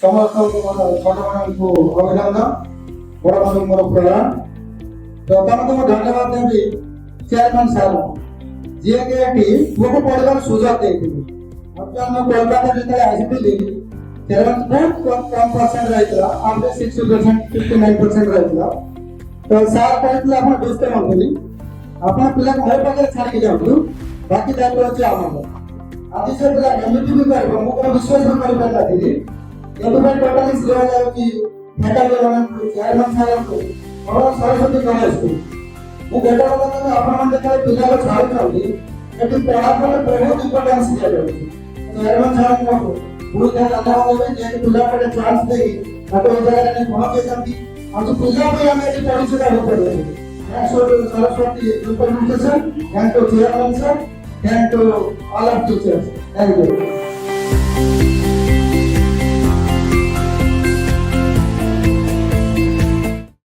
ସମସ୍ତଙ୍କୁ ମୋର, ଛୋଟମାନଙ୍କୁ ଅଭିନନ୍ଦନ, ବଡ଼ମାନଙ୍କୁ ମୋର ପ୍ରଣାମ। ପ୍ରଥମତଃ ମୁଁ ଧନ୍ୟବାଦ ଦେବି ଚେୟାରମ୍ୟାନ୍ ସାର୍, ଯିଏକି ଏଠି ପୁଅକୁ ପଢ଼ିବାର ସୁଯୋଗ ଦେଇଥିଲେ। ବର୍ତ୍ତମାନ ମୁଁ କୋଲକାତା ଯେତେବେଳେ ଆସିଥିଲି, ଚେୟାରମ୍ୟାନ୍ ବହୁତ କମ୍ କମ୍ ପରସେଣ୍ଟ ରହିଥିଲା, ଆମର 60%, 59% ରହିଥିଲା। ତ ସାର୍ କହିଥିଲେ, ଆପଣ ବ୍ୟସ୍ତ ହୁଅନ୍ତୁନି, ଆପଣ ପିଲାକୁ ମୋ ପାଖରେ ଛାଡ଼ିକି ଯାଆନ୍ତୁ, ବାକି ଦାୟିତ୍ୱ ଅଛି ଆମର। ଆଜି ସେ ପିଲା ଏମିତି ବି କରିବ, ମୁଁ কোনো ବିଶ୍ୱାସ ବି କରିପାରିନଥିଲି। ଏଥିପାଇଁ ଟୋଟାଲି ଶ୍ରେୟ ଯାଉଛି ଫ୍ୟାକଲ୍ଟି ମାନଙ୍କୁ, ଚେୟାରମ୍ୟାନ୍ ସାର୍ଙ୍କୁ, ମୋର ସରସ୍ୱତୀ କଲେଜକୁ। ମୁଁ ଗୋଟେ କଥା କହିବି, ଆପଣମାନେ ଯେତେବେଳେ ପିଲାକୁ ଛାଡୁଛନ୍ତି, ଏଠି ପଢ଼ାପଢ଼ି ବହୁତ ଇମ୍ପୋର୍ଟାନ୍ସ ଦିଆଯାଉଛି। ଚେୟାରମ୍ୟାନ୍ ସାର୍ଙ୍କୁ ବହୁତ ଧନ୍ୟବାଦ ଦେବି, ଯେହେତୁ ପିଲାକୁ ଗୋଟେ ଚାନ୍ସ ଦେଇକି ତାକୁ ଏଇ ଜାଗାରେ ନେଇ ପହଞ୍ଚେଇଛନ୍ତି। ଆଉ ଯୋଉ ପିଲା ପାଇଁ ଆମେ ଏଠି ପରିଚିତ ହେଇପାରିବୁ। Thanks to Saraswati Group Administration, thank to Chairman sir, thank to all of teachers. Thank you.